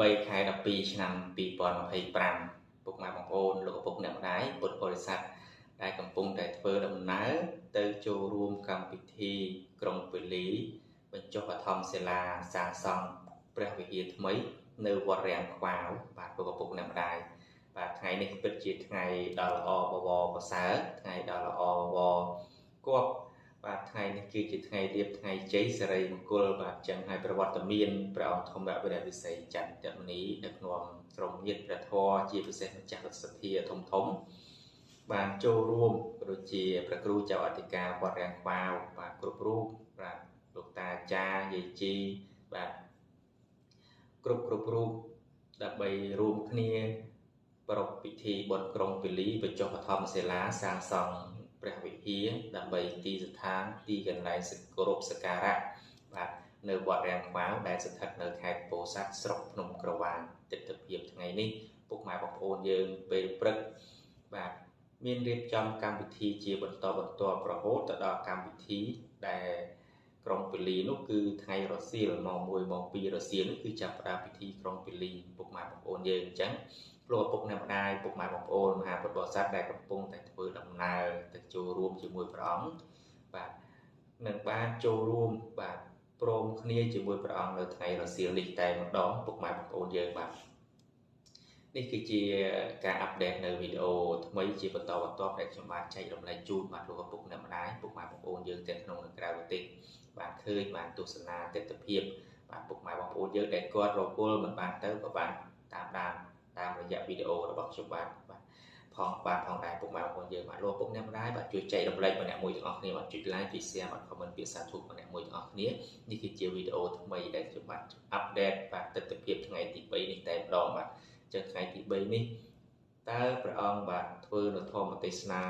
3ខែ12ឆ្នាំ2025ពុកម៉ែបងប្អូនលោកឪពុកអ្នកម្ដាយពុទ្ធបរិស័ទដែលកំពុងតែធ្វើដំណើរទៅចូលរួមកម្មវិធីក្រុងពលីបញ្ចុះបឋមសិលាសាងសង់ព្រះវិហារថ្មីនៅវត្តរាំងខ្វាវបាទលោកឪពុកអ្នកម្ដាយបាទថ្ងៃនេះពិតជាថ្ងៃដ៏ល្អបវរប្រសើរថ្ងៃដ៏ល្អបវរគប់បាទថ្ងៃនេះគឺជាថ្ងៃរៀបថ្ងៃជ័យសិរីមង្គលបាទចឹងហើយប្រវត្តិមានព្រះអង្គធម្មវិរៈវិស័យចន្ទមនីដឹកនាំក្រុមញាតិព្រះធម៌ជាពិសេសម្ចាស់រដ្ឋសភាធំធំបានចូលរួមដូចជាព្រះគ្រូចៅអធិការវត្តរាំងខ្វាវបាទគ្រប់រូបបាទលោកតាអាចារ្យយាយជីបាទគ្រប់រូបដើម្បីរួមគ្នាប្រារព្ធពិធីបុណ្យក្រុងពលីបញ្ចុះបឋមសិលាសាងសង់ព្រះវិហារដើម្បីទីស្ថានទីកន្លែងគោរពសក្ការៈបាទនៅវត្តរាំងខ្វាវដែលស្ថិតនៅខេត្តពោធិ៍សាត់ស្រុកភ្នំក្រវាញទិដ្ឋភាពថ្ងៃនេះពុកម៉ែបងប្អូនយើងពេលព្រឹកបាទមានរៀបចំកម្មវិធីជាបន្តបន្ទាប់រហូតទៅដល់កម្មវិធីដែលក្រុងពលីនោះគឺថ្ងៃរសៀលម៉ោង1ម៉ោង2រសៀលនោះគឺចាប់ផ្ដើមពិធីក្រុងពលីពុកម៉ែបងប្អូនយើងអញ្ចឹងលោកឪពុកអ្នកម្ដាយពុកម៉ែបងប្អូនមហាពុទ្ធបរិស័ទដែលកំពុងតែធ្វើដំណើរទៅចូលរួមជាមួយព្រះអង្គបាទនឹងបានចូលរួមបាទព្រមគ្នាជាមួយព្រះអង្គនៅថ្ងៃរសៀលនេះតែម្ដងពុកម៉ែបងប្អូនយើងបាទនេះគឺជាការអាប់ដេតនៅវីដេអូថ្មីជាបន្តបន្ទាប់ដែលខ្ញុំបានចែករំលែកជូនបាទលោកឪពុកអ្នកម្ដាយពុកម៉ែបងប្អូនយើងទាំងក្នុងនិងក្រៅប្រទេសបាទឃើញបានទស្សនាទិដ្ឋភាពបាទពុកម៉ែបងប្អូនយើងដែលគាត់រវល់មិនបានទៅក៏បានតាមដានតាមរយៈវីដេអូរបស់ខ្ញុំបាទបាទផងបាទផងដែរពុកម៉ែបងប្អូនយើងបាទលោកពុកអ្នកម្ដាយបាទជួយចែករំលែកម្នាក់មួយទាំងអស់គ្នាបាទចុច like ចុច share បាទ comment ពាក្យសាធុម្នាក់មួយទាំងអស់គ្នានេះគឺជាវីដេអូថ្មីដែលខ្ញុំបាទអាប់ដេតបាទទិដ្ឋភាពថ្ងៃទី3នេះតែម្ដងបាទចឹងថ្ងៃទី3នេះតើព្រះអង្គបាទធ្វើនៅធម្មទេសនា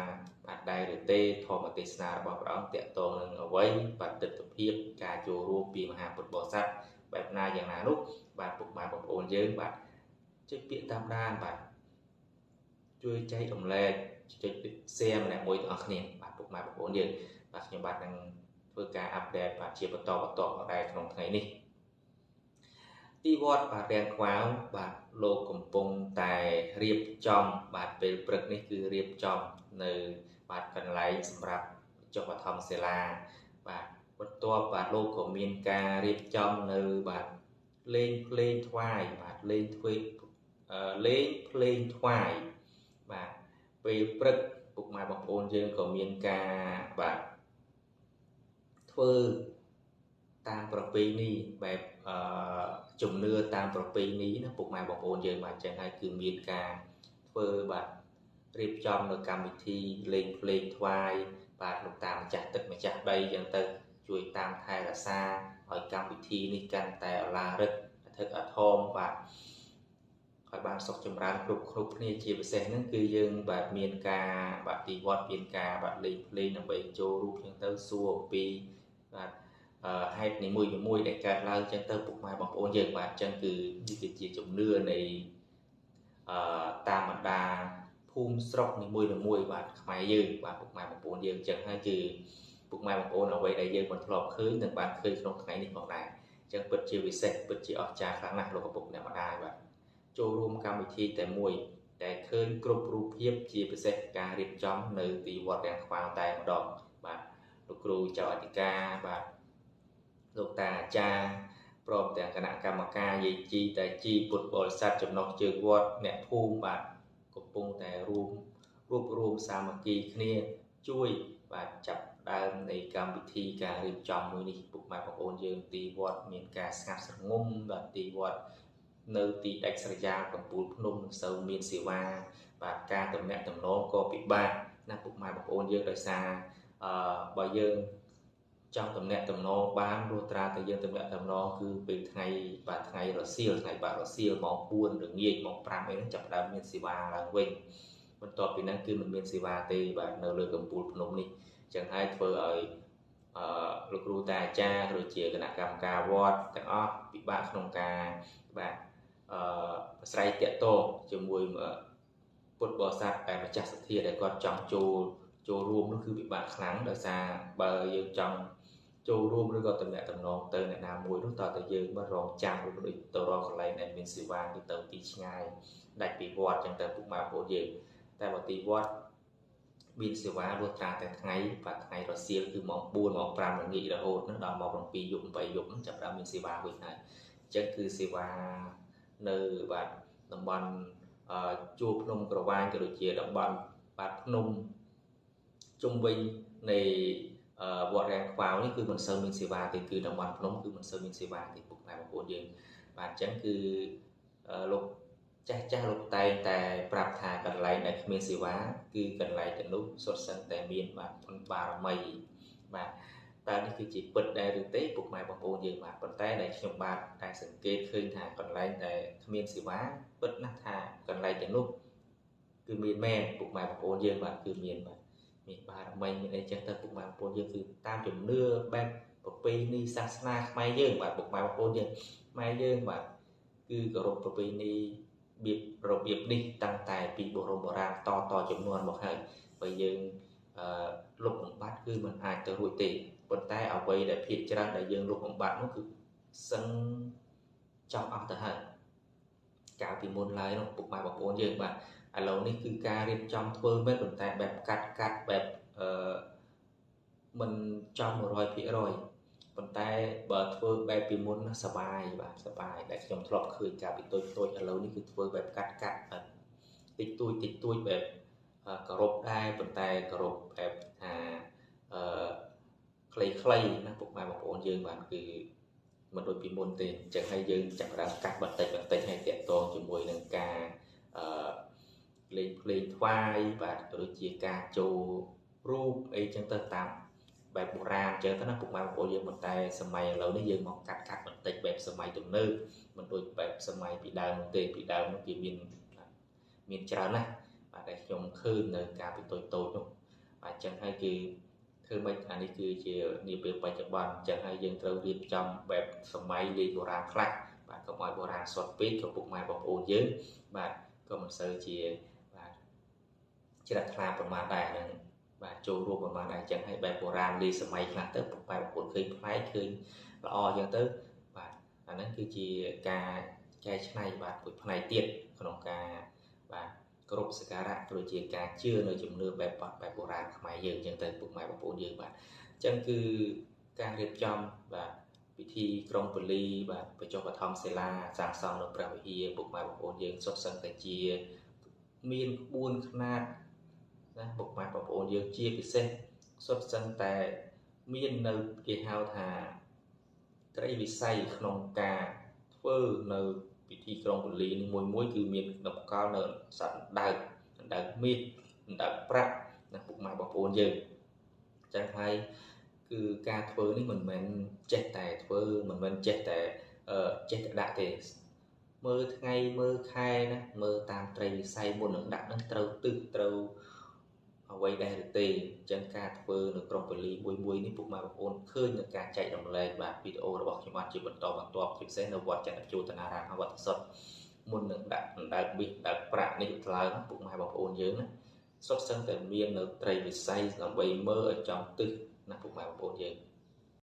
បាទដែរឬទេធម្មទេសនារបស់ព្រះអង្គតាក់ទងនឹងអ្វីបាទទិដ្ឋភាពការចូលរួមពីមហាពុទ្ធបរិស័ទបែបណាយ៉ាងណានោះបាទពុកម៉ែបងប្អូនយើងបាទចុចពាក្យតាមដានបាទជួយចែករំលែកចុច share ម្នាក់មួយទាំងអស់គ្នាបាទពុកម៉ែបងប្អូនយើងបាទខ្ញុំបាទនឹងធ្វើការអាប់ដេតបាទជាបន្តបន្ទាប់មកដែរក្នុងថ្ងៃនេះទីវត្តបាទរាំងខ្វាវបាទលោកកំពុងតែរៀបចំបាទពេលព្រឹកនេះគឺរៀបចំនៅបាទកន្លែងសម្រាប់ចុះបឋមសិលាបាទបន្ទាប់បាទលោកក៏មានការរៀបចំនៅបាទលេងភ្លេងថ្វាយបាទលេងធ្វើលេងភ្លេងថ្វាយបាទពេលព្រឹកពុកម៉ែបងប្អូនយើងក៏មានការបាទធ្វើតាមប្រពៃណីបែបជំនឿតាមប្រពៃណីណាពុកម៉ែបងប្អូនយើងបាទចឹងហើយគឺមានការធ្វើបាទរៀបចំនៅកម្មវិធីលេងភ្លេងថ្វាយបាទលោកតាមម្ចាស់ទឹកម្ចាស់ដីចឹងទៅជួយតាមថែរក្សាឲ្យកម្មវិធីនេះកាន់តែឱឡារិកអធិកអធមបាទឲ្យបានសុខចម្រើនគ្រប់គ្នាជាពិសេសហ្នឹងគឺយើងបាទមានការបាទទីវត្តមានការបាទលេងភ្លេងដើម្បីចូលរួមចឹងទៅសួរអំពីបាទហេតុនីមួយៗដែលកើតឡើងចឹងទៅពុកម៉ែបងប្អូនយើងបាទចឹងគឺនេះគឺជាជំនឿនៃតាមបណ្ដាភូមិស្រុកនីមួយៗបាទខ្មែរយើងបាទពុកម៉ែបងប្អូនយើងចឹងហើយគឺពុកម៉ែបងប្អូនអ្វីដែលយើងមិនធ្លាប់ឃើញនឹងបានឃើញក្នុងថ្ងៃនេះផងដែរចឹងពិតជាវិសេសពិតជាអស្ចារ្យខ្លាំងណាស់លោកឪពុកអ្នកម្ដាយបាទចូលរួមកម្មវិធីតែមួយតែឃើញគ្រប់រូបភាពជាពិសេសការរៀបចំនៅទីវត្តរាំងខ្វាវតែម្ដងបាទលោកគ្រូចៅអធិការបាទលោកតាអាចារ្យព្រមទាំងគណៈកម្មការយាយជីតាជីពុទ្ធបរិស័ទចំណុះជើងវត្តអ្នកភូមិបាទកំពុងតែរួមរួបរួមសាមគ្គីគ្នាជួយបាទចាប់ដើមនៃកម្មវិធីការរៀបចំមួយនេះពុកម៉ែបងប្អូនយើងទីវត្តមានការស្ងាត់ស្ងំបាទទីវត្តនៅទីដាច់ស្រយាលកំពូលភ្នំមិនសូវមានសេវាបាទការតំណាក់តំណងក៏ពិបាកណាពុកម៉ែបងប្អូនយើងដោយសារបើយើងចង់តំណាក់តំណងបានលុះត្រាតែយើងតំណាក់តំណងគឺពេលថ្ងៃបាទថ្ងៃរសៀលថ្ងៃបាទរសៀលម៉ោង4ល្ងាចម៉ោង5អីហ្នឹងចាប់ផ្ដើមមានសេវាឡើងវិញបន្ទាប់ពីហ្នឹងគឺមិនមានសេវាទេបាទនៅលើកំពូលភ្នំនេះចឹងហើយធ្វើឲ្យលោកគ្រូតាអាចារ្យឬជាគណៈកម្មការវត្តទាំងអស់ពិបាកក្នុងការបាទប្រស្រ័យតាក់ទងជាមួយពុទ្ធបរិស័ទតែម្ចាស់សទ្ធាដែលគាត់ចង់ចូលរួមនោះគឺពិបាកខ្លាំងដោយសារបើយើងចង់ ចូលរួមឬក៏តំណាក់តំណងទៅអ្នកណាមួយនោះតើតើយើងមករងចាំឬដូចទៅរកកន្លែងដែលមានសេវាគឺទៅទីឆ្ងាយដាច់ពីវត្តចឹងទៅពុកម៉ែបងប្អូនយើងតែបើទីវត្តមានសេវាលុះត្រាតែថ្ងៃបាទថ្ងៃរសៀលគឺម៉ោង4ម៉ោង5ល្ងាចរហូតដល់ម៉ោង7យប់8យប់ហ្នឹងចាប់ផ្ដើមមានសេវាវិញហើយអញ្ចឹងគឺសេវានៅបាទតំបន់ជួរភ្នំក្រវាញក៏ដូចជាតំបន់បាទភ្នំជុំវិញនៃវត្តរាំងខ្វាវនេះគឺមិនសូវមានសេវាទេគឺតំបន់ភ្នំគឺមិនសូវមានសេវាទេពុកម៉ែបងប្អូនយើងបាទអញ្ចឹងគឺលោកចាស់ចាស់លោកតែងតែប្រាប់ថាកន្លែងដែលគ្មានសេវាគឺកន្លែងទាំងនោះសុទ្ធសឹងតែមានបាទបារមីបាទតើនេះគឺជាពិតដែរឬទេពុកម៉ែបងប្អូនយើងបាទប៉ុន្តែដែលខ្ញុំបាទតែសង្កេតឃើញថាកន្លែងដែលគ្មានសេវាពិតណាស់ថាកន្លែងទាំងនោះគឺមានមែនពុកម៉ែបងប្អូនយើងបាទគឺមានបាទមានបារមីមានអីចឹងទៅពុកម៉ែបងប្អូនយើងគឺតាមជំនឿបែបប្រពៃណីសាសនាខ្មែរយើងបាទពុកម៉ែបងប្អូនយើងខ្មែរយើងបាទគឺគោរពប្រពៃណីរបៀបនេះតាំងតែពីបុរមបុរាណតតចំនួនមកហើយបើយើងលុបបំបត្តិគឺមិនអាចទៅរួចទេប៉ុន្តែអ្វីដែលភាគច្រើនដែលយើងលុបបំបត្តិនោះគឺសឹងចង់អស់ទៅហើយកាលពីមុនឡើយនោះពុកម៉ែបងប្អូនយើងបាទឥឡូវនេះគឺការរៀបចំធ្វើមែនប៉ុន្តែបែបកាត់កាត់បែបមិនចំ100%ប៉ុន្តែបើធ្វើបែបពីមុនសបាយបាទសបាយដែលខ្ញុំធ្លាប់ឃើញកាលពីតូចតូចឥឡូវនេះគឺធ្វើបែបកាត់កាត់បែបតិចតួចតិចតួចបែបគោរពដែរប៉ុន្តែគោរពបែបថាខ្លីៗណាពុកម៉ែបងប្អូនយើងបាទគឺមិនដូចពីមុនទេអញ្ចឹងហើយយើងចាប់ផ្ដើមកាត់បន្តិចបន្តិចហើយតាក់ទងជាមួយនឹងការលេងភ្លេងថ្វាយបាទដូចជាការចូលរូបអីចឹងទៅតាមបែបបុរាណចឹងទៅណាពុកម៉ែបងប្អូនយើងប៉ុន្តែសម័យឥឡូវនេះយើងមកកាត់កាត់បន្តិចបែបសម័យទំនើបមិនដូចបែបសម័យពីដើមនោះទេពីដើមនោះគេមានច្រើនណាស់បាទតែខ្ញុំឃើញនៅការពីតូចតូចនោះបាទចឹងហើយគឺធ្វើម៉េចអានេះគឺជានាពេលបច្ចុប្បន្នចឹងហើយយើងត្រូវរៀបចំបែបសម័យលេងបុរាណខ្លះបាទកុំឲ្យបុរាណសុទ្ធពេកក៏ពុកម៉ែបងប្អូនយើងបាទក៏មិនសូវជាបាទជ្រះថ្លាប្រមាណដែរនឹងបាទចូលរួមប្រមាណដែរចឹងហើយបែបបុរាណលេសម័យខ្លះទៅពុកម៉ែបងប្អូនឃើញប្លែកឃើញល្អចឹងទៅបាទអាហ្នឹងគឺជាការកែច្នៃបាទមួយផ្នែកទៀតក្នុងការបាទគោរពសក្ការៈដូចជាការជឿនៅជំនឿបែបបែបបុរាណខ្មែរយើងចឹងទៅពុកម៉ែបងប្អូនយើងបាទអញ្ចឹងគឺការរៀបចំបាទពិធីក្រុងពលីបាទបញ្ចុះបឋមសិលាសាងសង់នៅព្រះវិហារពុកម៉ែបងប្អូនយើងសុទ្ធសឹងតែជាមានក្បួនខ្នាតណាពុកម៉ែបងប្អូនយើងជាពិសេសសុទ្ធសឹងតែមាននៅគេហៅថាត្រីវិស័យក្នុងការធ្វើនៅពិធីក្រុងពលីនេះមួយមួយគឺមានតម្កល់នៅសត្វដើកដើកមាសដើកប្រាក់ណាពុកម៉ែបងប្អូនយើងអញ្ចឹងហើយគឺការធ្វើនេះមិនមែនចេះតែធ្វើមិនមែនចេះតែដាក់ទេមើលថ្ងៃមើលខែណាមើលតាមត្រីវិស័យមុននឹងដាក់នឹងត្រូវទិសត្រូវអ្វីដែរឬទេអញ្ចឹងការធ្វើនៅក្រុងពលីមួយមួយនេះពុកម៉ែបងប្អូនឃើញនៅការចែករំលែកបាទវីដេអូរបស់ខ្ញុំបាទជាបន្តបន្ទាប់ជាពិសេសនៅវត្តចន្ទជោតនារាមវត្តសុទ្ធមុននឹងដាក់អណ្ដើកមាសអណ្ដើកប្រាក់នេះឡើងពុកម៉ែបងប្អូនយើងណាសុទ្ធសឹងតែមាននៅត្រីវិស័យដើម្បីមើលឲ្យចំទិសណាពុកម៉ែបងប្អូនយើង